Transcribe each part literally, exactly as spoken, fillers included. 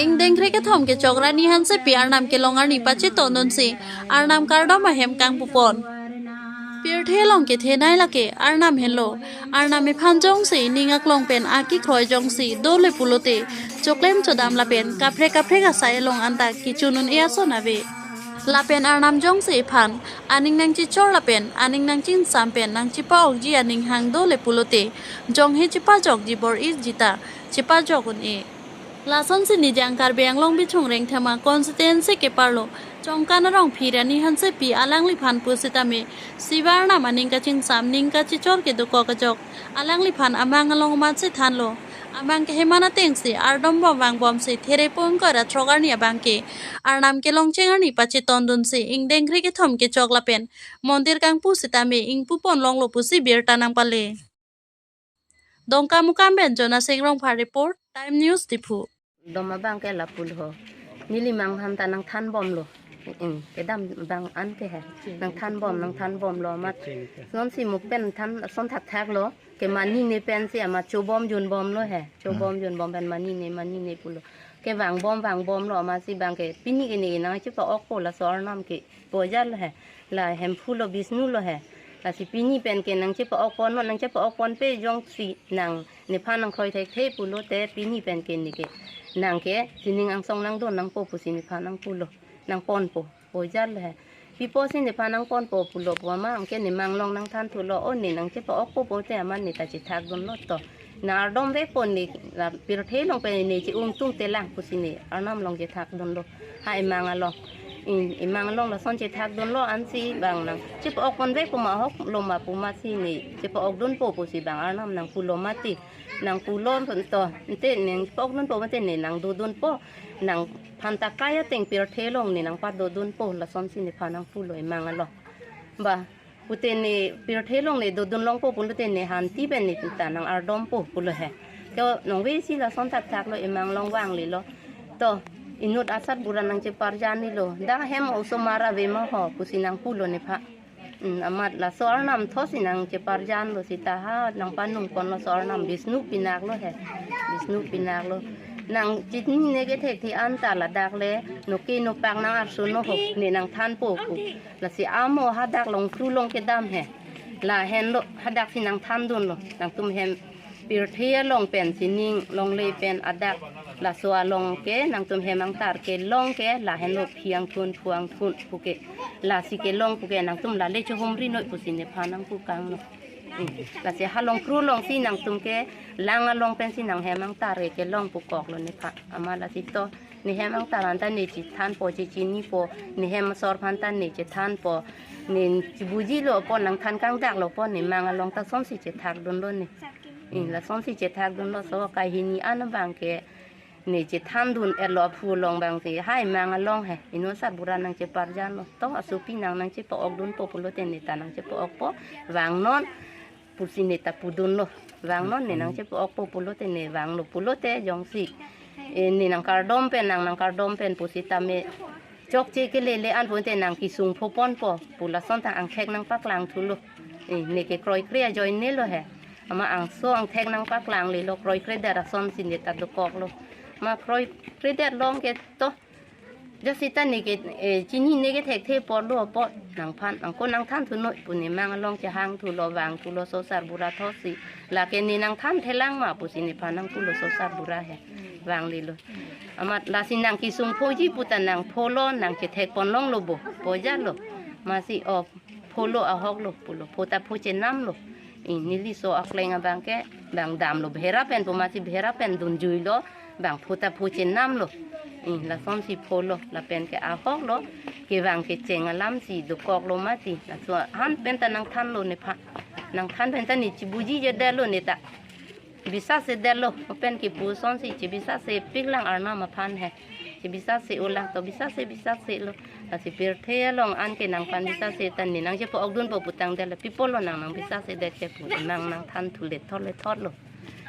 Ingdeng kre kethom kechok ra Ni Hansepi arnam kelong arni pachetondunsi arnam kardom ahem kangpupon. Pirthe along kethenei lake arnam henlo. Arnam ephan jongsi ning aklong pen akikroi jongsi dole pulote, choklem chodam lapen kaprek kaprek asai along anta kechun un-e ason ave. Lapen arnam jongsi ephan aning nangchechor lapen aning nangchingsam pen nangchepa-okji aning hang dole pulote, jonghe chepajokji bor-iji ta chepajok un-e. Lasonsi Nijang Karbi Anglong Bichung Rengthama constituency keparlo Chongkan arong phi ra Ni Hansepi alangliphan pusitame, sivar arnam aning kachingsam ning kachechor kedokok ajok alangliphan amang along amatsi thanlo. Amang keheman atengsi ardombom vangbomsi Therepo ingkoi ra throk arni abangke arnam kelongcheng arni pachetondunsi ingdeng kre kethom kechok lapen mondir kangpu sitame ingpupon longlo pusi birta nangpale. Dongkamukam pen Jonasing Rongphar report, Time News Diphu. Dom abangke lapulo. Neli mang aphan ta nangthanbomlo. Ing, kedam abang anke he. Nangthanbom, nangthanbomlo amat. Nonsi muk pen than ason thakthaklo. Ke manine pensi amat chobom junbomlo he. Chobom junbom pen manine, manine pulo. Ke vangbom, vangbomlo amatsi abangke pini ke ne nangchepa-okpo laso arnam ke. Bojar lo he. La Hemphu lo, Bisnu lo he. Lasi pini penke nangchepa-okpon, nangchepa-okponpe jongsi nang nephan nangkroi thekthe pulote pini penke neke nangke sining angsong nangdon nangpo pusi nephan nangpulo, nangponpo. Bojar lo he. Pi apotsi nephan nangponpo pulo pu amat, anke ne mang along nangthanthulo, o ne nangchepa-okpo pulote amat ne ta chethakdunlo to. Nang ardomvekpo, ne la pirthe along pen ne che-ungtungte lang pusi ne arnam along chethakdunlo. Ha emang along. In, emang along lason chethakdunlo ansi abang nangchepa-okponvekpo ma, ahoklo ma pu amatsi ne chepa-okdunpo pusi abang arnam nangpulo mati. Nangpulo to, ante nangchepa-okdunpo mati ne nangdodunpo. Nangphan ta kai ateng pirthe along ne nangpadodunpo, lasonsi nephan nangpulo emang along. Ba, pute ne pirthe along ne dodun longpo pulote ne hanti pen ne ta nang ardompo pulo he. To nonvesi lason thakthaklo, emang along vanglelo. To inut asarbura nangcheparjan nilo. Dak hem osomar ave ma ho pusi nangpulo nephan. Hmm, amat laso arnam thotsi nangcheparjanlo seta ha nangpanungponlo, laso arnam Bisnu pinaklo he. Bisnu pinaklo. Nang chinine kethekthe anta ladak le noke nopak nang arsu nohok ne nangthanpo pu. Lasi amo hadak longkru along kedam he. Lahenlo hadaksi nangthandunlo. Nangtum hem pirthe along pen sining longle pen adak laso along ke nangtum hem angtar kelong ke lahenlo phi angthun phu angthun puke. Lasi kelong puke nangtum lale chohumri noi pusi nephan nangpukanglo. Hmm. Lasi ha longkru alongsi nangtum kelang along pensi nang hem angtar kelong pukoklo nephan. Amat lasi to ne hem angtar anta ne chethanpo, chechinipo, ne hem asor aphan ta ne chethanpo, ne chebujilo apot, nangthan kangdaklo apot, ne mang along ta sonsi chethakdunlo ne. Ing, lasonsi chethakdunlo, so kahini an abangke ne chethandun-etlo aphu along abangsi ha emang along he. Inut asarbura nangcheparjanlo. To asopi nang nangchepa-okdunpo pulote ne ta nangchepa-okpo. Vangnon pusi ne ta pudunlo. Vangnon ne nangchepa-okpo pulote ne vanglo pulote jongsi, eh, ne nangkardom pen, nang nangkardom pen pusitame chokche kelele an pulote nang kesung phoponpo pu lason ta angthek nangpaklangthulo. Eh, neke kroikre ajoinelo he. Amat angso angthek nangpaklanglelo, kroikredet asonsi ne ta dokoklo. Ma kroikredet along ke to, jongsi ta neke, eh, chinine kethekthe apotlo apot nangphan, nangko nangthanthunoi pu ne mang along chehangthulo, vangthulo laso asarbura thotsi. Lake ne nangthanthelang ma pusi nephan nangpulo laso asarbura he. Vanglelo. Amat lasi nang kesung phoji pu ta nang pholo, nang chethekpon longlo bo. Bojarlo. Amatsi o pholo, ahoklo pulo. Pho ta pho chenamlo. Ing, neli laso akleng abangke bang damlo, bhera pen pu amatsi bhera pen dunjuilo. Bang pho ta pho chenamlo. Ing, lasonsi pholo, lapenke ahoklo. Kevang kecheng alamsi dokoklo mati. Laso han pen ta nangthanlo nephan. Nangthan pen ta ne chebujijadetlo ne ta. Bisas-edetlo, lapenke pu asonsi chebisas-epiklang arnam aphan he. Chebisas-e-olang to, bisas-e, bisas-elo. Lasi pirthe along anke nangphan bisas-e ta ne nangchepa-okdunpo putangdetlo, pi apotlo nang nangbisas-edet ke pu, nang nangthanthule thorle thorlo.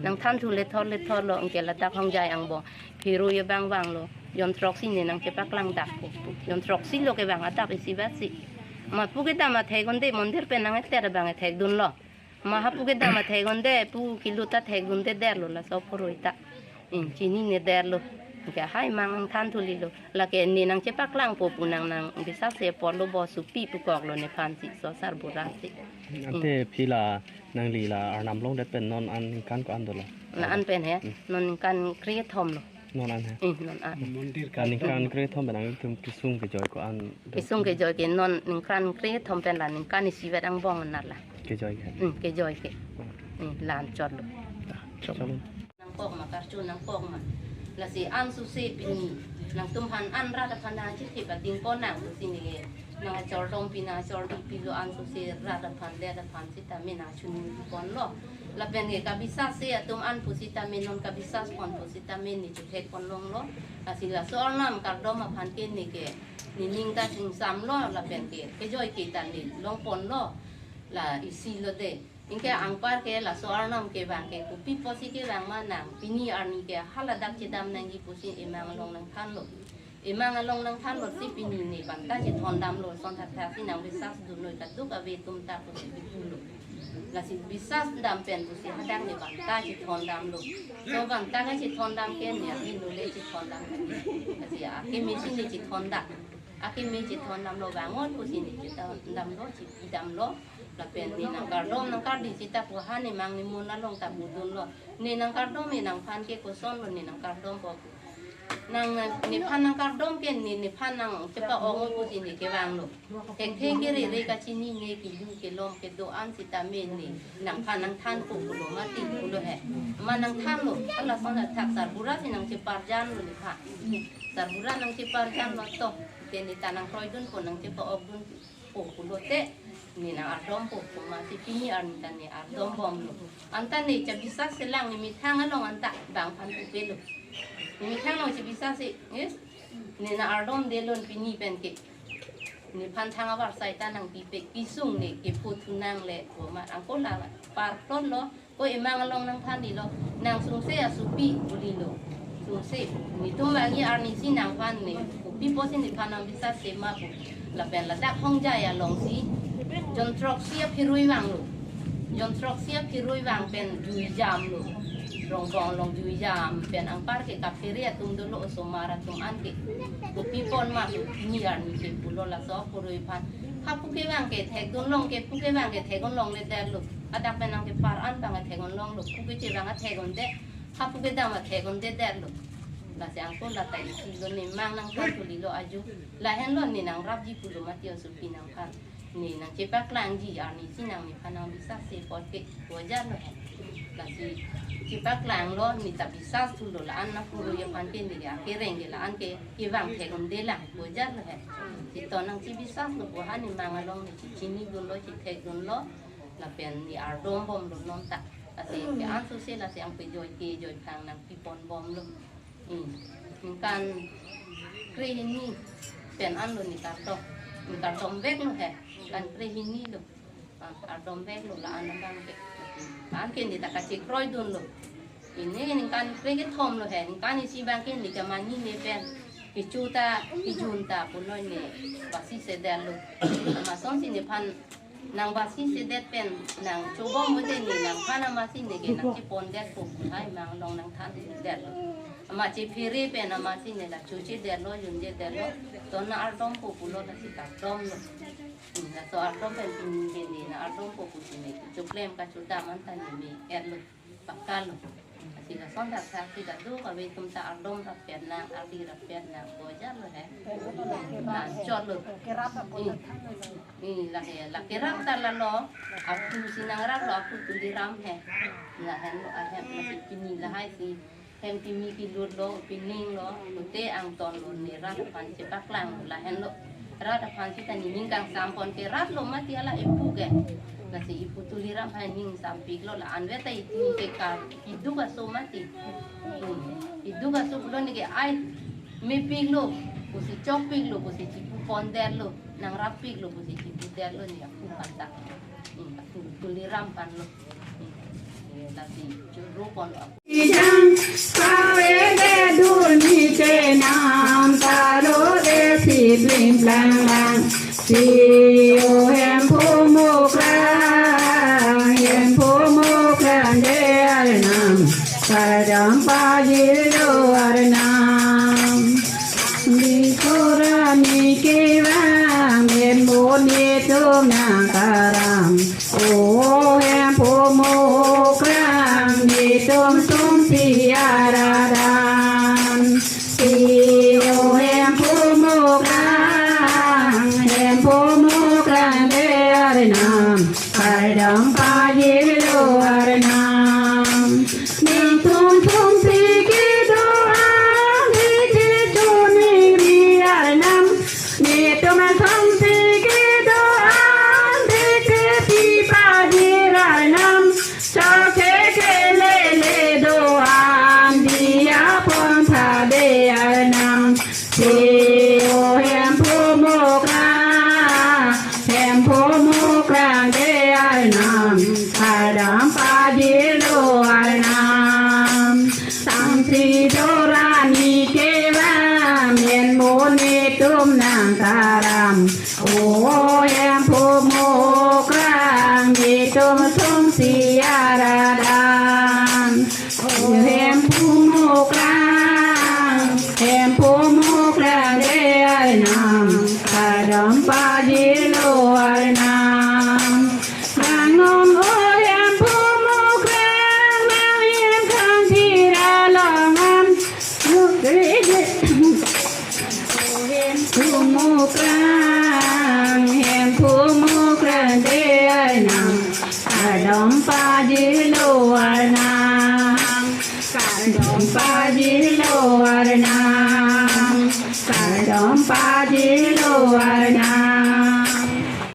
Nangthanthule thorle thorlo, anke ladak Hongjai angbong phirui abang vanglo. Jon throksi ne nangchepaklangdakpo. Jon throksilo kevang adap isi basi. Ma pu kedam athek un'e, mondir pen nang-eter abang ethekdunlo. Ma ha pu kedam athek un'e, pu kilu ta thekdundedetlo laso phirui ta. Hmm, chinine derlo. Ke hai mang nangthan thulilo. Lake ne nangchepaklangpo pu nang nang bisas se apotlo bo, sopi pukoklo nephan si, so sarbura si. Ante phi la nangli la arnam longdet pen non an ningkan ko-an dolo? La-an pen he, Hmm. non ningkan kre-thom lo. Non an he? Eh, non an. Mondir Ka ningkan kre-thom pen nangtum kesung kejoi ko-an do? Kesung kejoi ke non ningkan kre-thom pen la ningkan isivet angbong nat la. Kejoi ke? Hmm, kejoi ke. Hmm, la-an chotlo. Chotlo. Nangkok ma, karcho nangkok ma. Lasi ansose pini nangtumphan an rat aphan nangchithip ating ko nang pusi ne nangchordom pi nangchordi pilo, ansose rat aphan det aphan sitame nangchunponlo. Lapen ke kabisas se atum an pusitame, non kabisas pon pusitame ne chethek ponlonglo. Lasi laso arnam kardom aphan ke ne ke ne ning ta chingsamlo, lapen ke kejoi ke ta ne longponlo. La isi lo de. Anke anpar ke laso arnam kevang ke kopi apotsi kevang ma nang pini arni ke haladak chedam nangji pusi emang along nangthanlo. Emang along nangthanlo si pini ne bang ta chethondamlo, son thakthak si nangbisas dunnoi kadokave atum ta pusi pipulo. Lasi bisas dam pen pusi hadak ne bang ta chethondamlo. So bang ta kachethondam ke ne api nole chethondam. Lasi akeme si ne chethondak. Akeme chethondamlo, bang ot pusi ne chethondamlo, chepidamlo. Lapen ne nangkardom nangkardi sita pu ha ne mang ne mun along ta pudunlo. Ne nangkardom ne nangphan ke kosonlo ne nangkardompo. Nang nephan nangkardom ke ne nephan nangchepa-ong pusi ne kevanglo. Thekthe kerere kachinine kelu kelom kedo-an sitame ne nangphan nangthanpo pulo mati pulo he. Ma nangthanlo, halason athak sarbura si nangcheparjanlo nephan. Sarbura nangcheparjanlo to. Te ne ta nangkroidunpo, nangchepa-okdun po pulote ne nang-ardompo pu ma si pini arni ta ne ardombomlo. Anta ne chabisas selang ne methang along anta bang aphan pupelo. Ne methang along chabisas se, yes? Ne nang-ardomdelon pini pen ke. Nephan thang abar sai ta nangpipe, kesung ne kepho thunang le pu ma angko la parplotlo. Ko emang along nangthandilo, nang sungse asopi pulilo. Sungse, netum bagi arni si nangphan ne, kopi apotsi nephan nangbisas se ma pu. Lapen ladak Hongjai along si, jon throksi aphirui vanglo. Jon throksi aphirui vang pen jui jamlo. Rongkong along jui jam pen anpar ke kaphere atum dolo, osomar atum an ke. Kopi apot ma pu, pini arni ke pulo laso aphirui aphan. Hapu kevang ke thekdunlong, kepu kevang ke thekdunlongle detlo. Hadak pen nangkepar an bang athekdunlonglo, pu kechevang athekdunde, hapu kedam athekdundedetlo. Lasi angko la ta isi lo, ne mang nangthan thulilo aju. Lahenlo ne nangrapji pulo mati asopi nangphan. Ne nangchepaklangji arni si nang nephan nangbisas se apot ke wajar lo he. Lasi chepaklanglo, ne ta bisas thulo, la-an nangpuro aphan ke ne ke akereng ke la-an ke kevang thekdunde lang wajar lo he. Sita nangchebisaslo pu ha ne mang along ne chechinidunlo, chethekdunlo. Lapen ne ardombomlo non ta. Lasi ke ansose lasi angpejoi kejoi phang nangpiponbomlo. Hmm. Ningkan krehini pen anlo ne kardom. Ne kardomveklo he. Ningkan krehini lo. Ah, ardomveklo la-an abang ke. La-an ke ne ta kachekroidunlo. Pini ningkan krekethom lo he. Ningkan isi abang ke ne ke mani ne pen. Kecho ta, kejun ta punoi ne basi sedetlo. Amat sonsi nephan nang basi sedet pen nangchobom mate ne nangphan amatsi ne ke nangchepondetpo pu hai mang along nangthandetlo. Amat chephere pen amatsi ne la chochedetlo, junjedetlo. To nang-ardompo pulo lasi kardomlo. Hmm, laso ardom pen pini ke ne nang-ardompo pusi ne choklem kachodam anta ne me-etlo. Pakalo. Lasi lason thakthak si kadokave atum ta ardom rappet nang, ardi rappet nang, wajar lo he. Nang chotlo. Kerap apa Hmm. nang than lo. Hmm, lake, lake rap ta lalo, aphu si nangraplo, aphu Tuliram he. Lahenlo ahem, lasi pini lahai si hem kimi kilutlo, pininglo, pute angtonlo, ne rat aphan chepaklanglo, lahenlo. Rat aphan sita ne ning kangsampon ke ratlo mati hala epu ke. Lasi epu Tuliram aphan ning sampiklo, la-an ve ta itum ke ka iduk aso mati. Hmm. Iduk aso pulo ne ke ai mepiklo, pusi chokpiklo, pusi chepupondetlo, nangrappiklo, pusi chepudetlo ne aphu aphan ta. Hmm, aphu Tuliram aphanlo. Hmm. Eh, lasi choro ponlo aphu. Jang, kave de duni ke nam, taro de si bling blang blang. Si o hem phu muk lang, hem phu muk lang de ai nam. Padam pajir nangkaram. O Hemphu Mukrang, netum sumsi aradan. Si o Hemphu Mukrang, Hemphu Mukrang de arnam, kardom pajirlo arnam. Netum sumsi kedo-an, dikit choningri arnam. Netum sumsi kedo-an, dikit pipajir arnam. Chokche kelele do-an, diya pon thade arnam. Si o Hemphu Mukrang, Hemphu Mukrang de arnam, kardom pajirlo arnam. Sangsi dorani kevan, men mo netum nangkaram. O Hemphu Mukrang, netum sumsi aradan. O Hemphu Mukrang, Hemphu Mukrang de arnam, kardom pajirlo arnam. Nangnon o Hemphu Mukrang, nang-en kangthir along an. Hemphu Mukrang, Hemphu Mukrang de arnam, kardom pajirlo arnam.